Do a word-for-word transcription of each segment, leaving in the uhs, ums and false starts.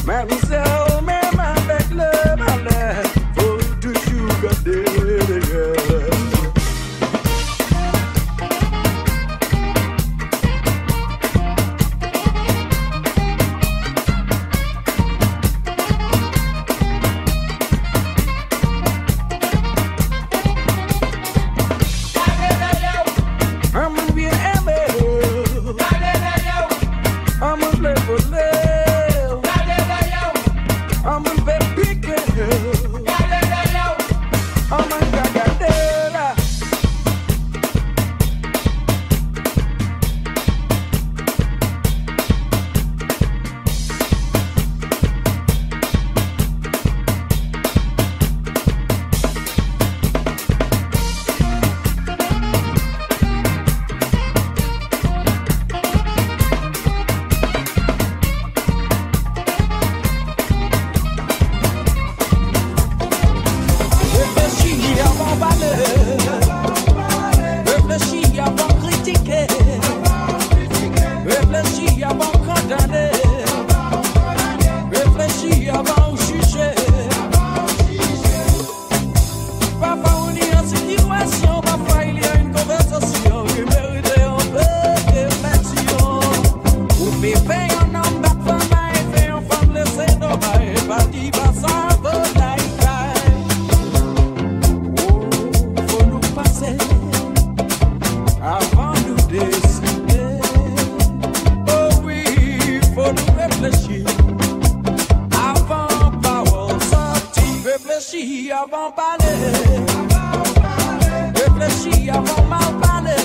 Mamzèl, mèm avèk le malèr, fo toultan gardé déyèr. Amoun bien èmé. Amoun lé volé. Amoun vé piké. Amoun ka gadé la. Réfléshi avan palé. Réfléshi avan kritiké. Réfléshi avan kondané. Réfléshi avan jijé. Parfoi ou ni an sitiasion, parfoi i ni in konvèrsasion ki mérité in pé réfléksion. Ou pé fé in nonm bat fanm, fé in fanm lésé doma, pa di pa sa vo la i kay. Oh, fo nou pansé avan nou désidé. Oh wi, fo nou réfléshi avan pawol sòti. Réfléshi avan palé. Réfléshi avan mal palé.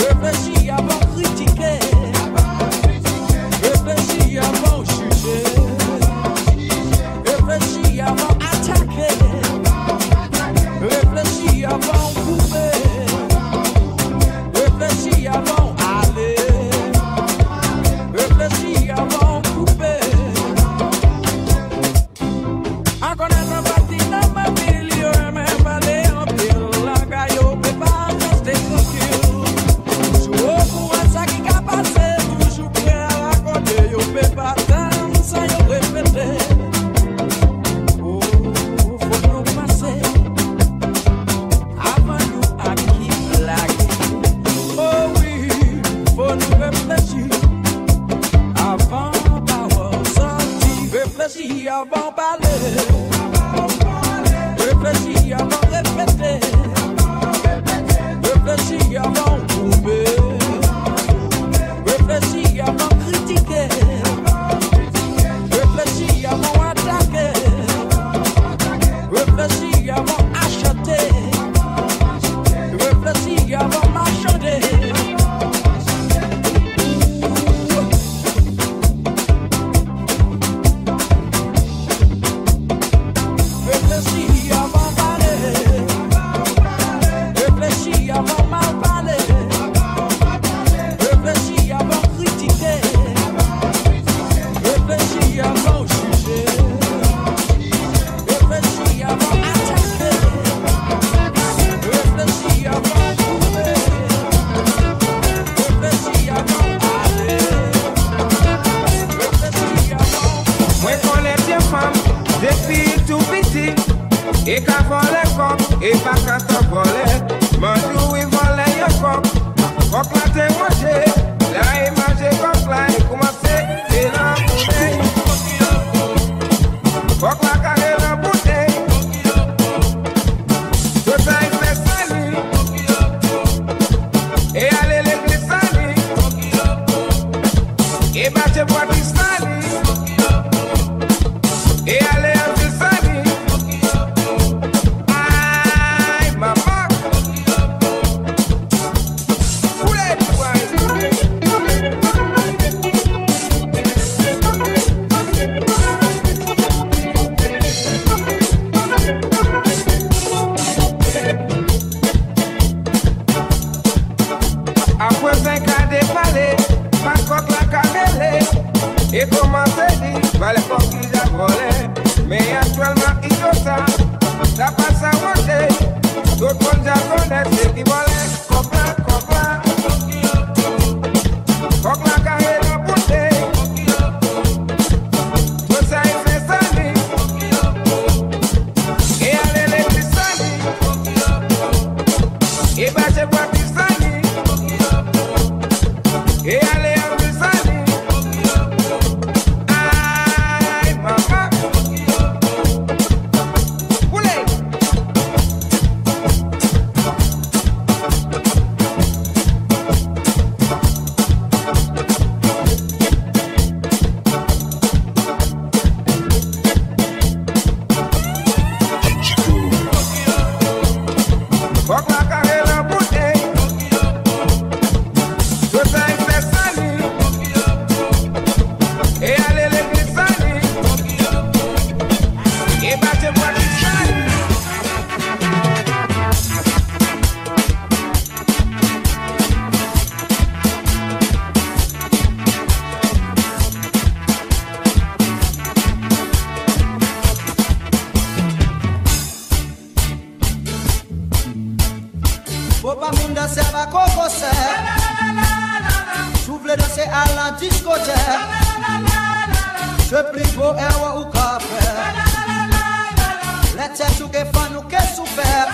Réfléshi avan kritiké. Réfléshi avan jijé. Réfléshi avan ataké. Réfléshi avan koupé. Réfléshi avan alé. Réfléshi avan koupé. Ankor in pati dan ma vi, yo mèm palé anpil, la kaz yo pé pa rété trankil. Toultan o kouran sa ki ka pasé, toultan pré a rakonté, yo pé pa tann sa yo répété. Oh, fo nou pansé avan nou atak lagè. Oh wi, fo nou réfléshi avan pawol sòti. Réfléshi avan palé. Réfléshi avan répété. Réfléshi avan koupé. Réfléshi avan kritiké. Réfléshi avan ataké. Réfléshi avan ashté. Réfléshi avan mashandé. Réfléshi avan palé. Réfléshi avan mal palé. Réfléshi avan kritiké. Réfléshi avan jijé. Réfléshi avan ataké. Réfléshi avan koupé. Réfléshi avan alé. Réfléshi avan. Moin koné dé fanm, dépi tou piti, i ka volé kok, é pa kan sa volé, mandou i volé yo kok. Kok la té manjé, la i manjé kok la, i koumansé, é la boutèy. Kok la karé la boutèy. Tout sa i fé sali. É alé légliz sali. É batjé pwat sali. É alé an vil sali. Ay, manman. Apré sa i ka dépalé, pa kok la ka mélé. É koman sé di, valé kok i ja volé. Mé aktièlman, i do sa, sa pa sa manjé. Tout moun ja konèt sé ki volé. Kok la, kok la. Kok la karé la boutèy. Diskotèk, sé pli bo èr ou ka fé. Lèt sé sou ké fann ou ké soufèr.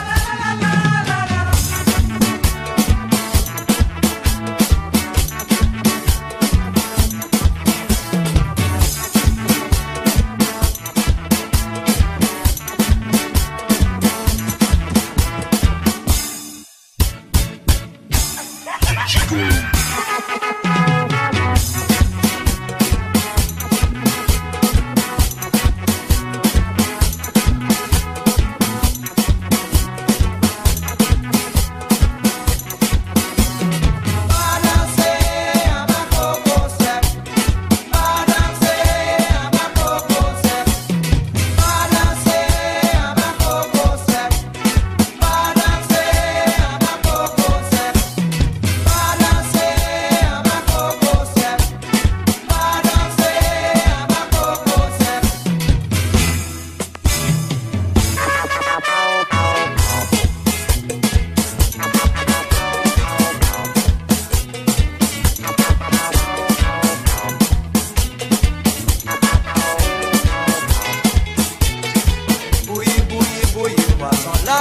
Bouyi, bouyi, bouyi, pwason la.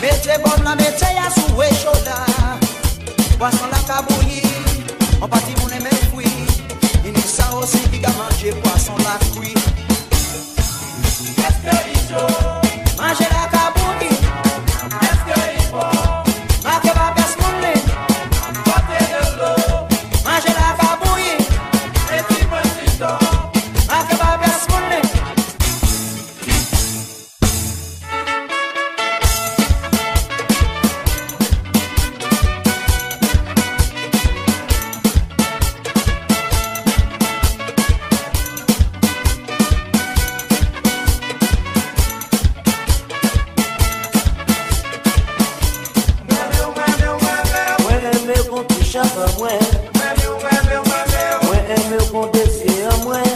Mété bonm la, mété ya sou récho la. Pwason la ka bouyi, on pati moun èm fwi. Ni sa osi ki ka manjé pwason la kui. Èske i sho? Manjé la ka bouyi. Èske i for? Maké pa pèsonn. Koté dolo? Manjé la ka bouyi. É di mwen si sho? Maké pa pèsonn. Mwen èmé kan ou toush amoin. Mwen èmé kan ou dési amoin.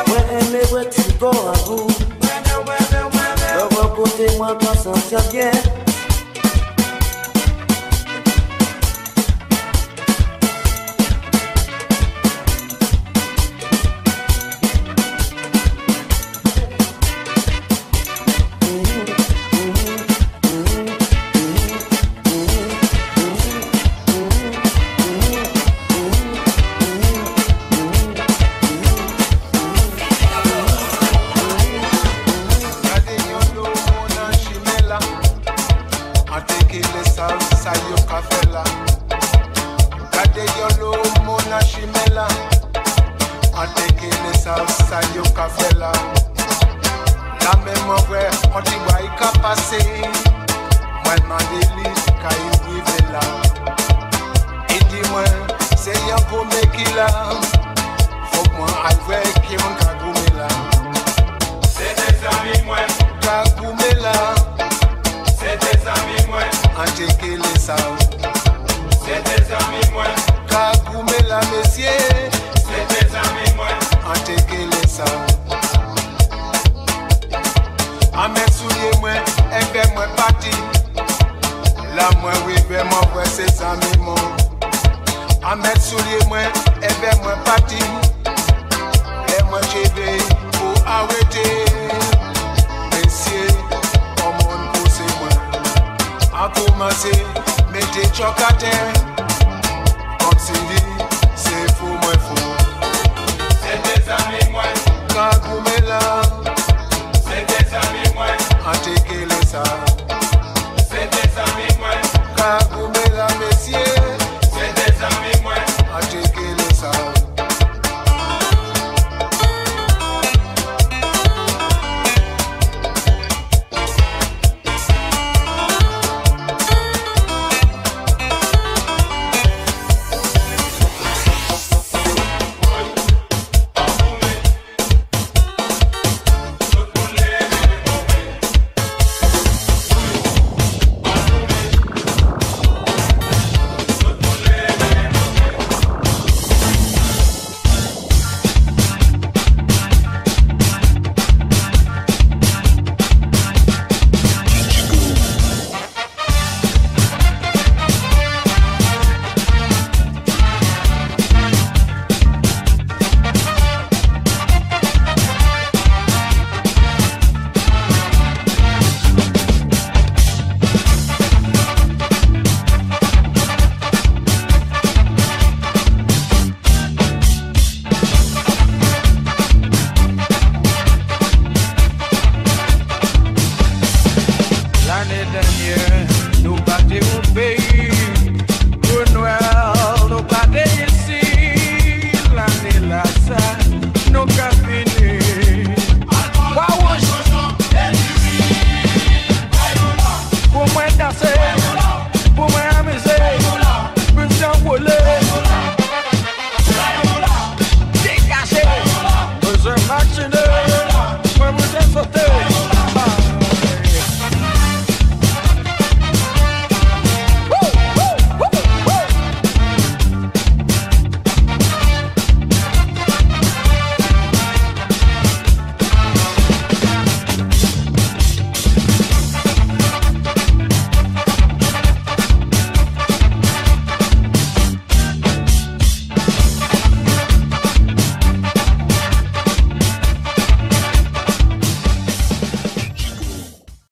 Mwen èmé wè ti kor a ou. Lè ou koté moin, kan santi bien. Gadé yolo, mon anj, mé la, an té ké lé sav sa yo ka fé la. Gadé yolo, mon anj, mé la, an té ké lé sav sa yo ka fé la. La mèm an vwè on ti bway ka pasé. Moin mandé li ka i rivé la. I di moin, sé in gro mèk ki la. Fok moin al vwè ki moun ka goumé la. Sé dé zanmi moin. Ka goumé la. Sé dé zanmi moin. An té ké lé sav. Sé dé zanmi moin. Ka goumé la, mésyé. Sé dé zanmi moin. An té ké lé sav. An mèt soulié moin, èvè moin pati. La moin rivé, moin vwè sé zanmi moin. An mèt soulié moin, èvè moin pati. Lè moin tjévé pou arété. Mésyé, on moun pousé moin. An koumansé mété tjok atèr.